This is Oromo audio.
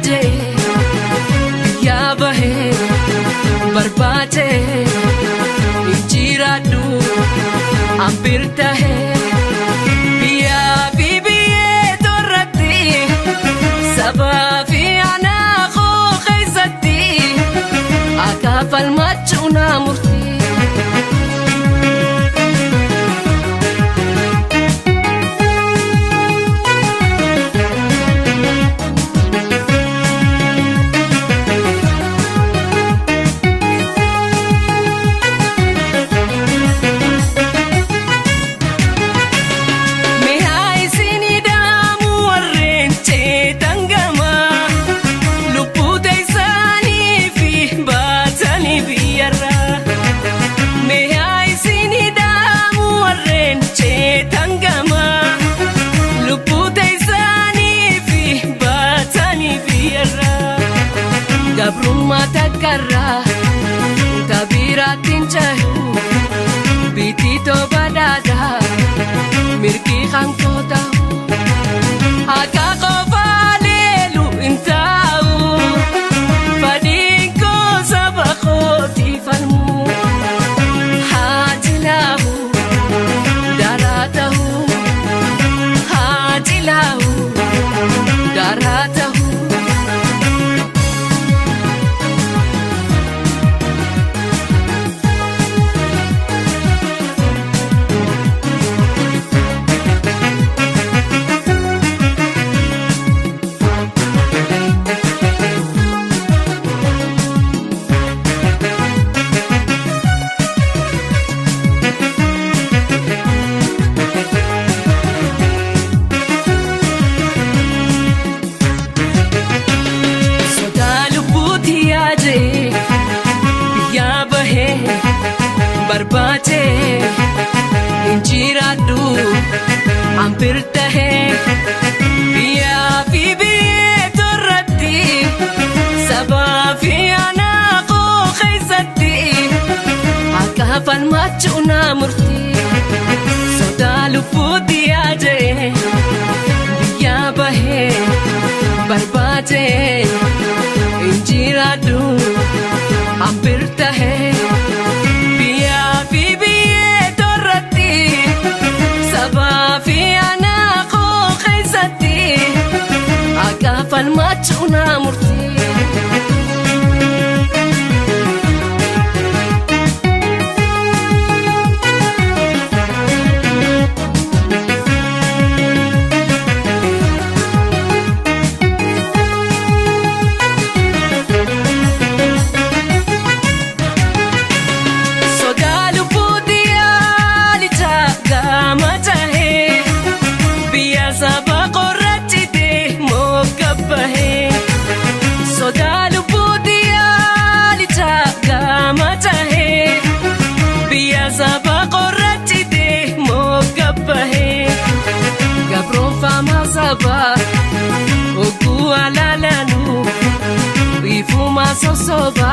Yaajee biyyaa bahee barbaachee injiraadhu hambir tahee biyyaa fi biyyee torratti sabaa fi aanaa koo keessatti akka falmachuu naa murtii. Gabrummaa takkarraa tabiiraatiin jahu biitii tooba dhaadaa mirgi hankoo ta'u akka qofaa leelu hin taa'u fadhiin koo saba kootii falmu haa jilaahu daraa ta'u haa jilaahu daraa ta'u. Barbaachee injiraadhu hambir tahee biyyaa fi biyyee torratti sabaa fi aanaa koo keessatti akka falmachuu naa murtii sodaa lubbuutti yaajee biyyaa bahee barbaachee injiraadhu hambir tahee. Sabaa fi aanaa koo keessatti akka falmachuu naa murtii. Sodaa lubbuuti yaalicha gama tahee biyya saba qorrachitee mogga bahee gabroonfamaa saba oguu alaalaanu biifuma sosoba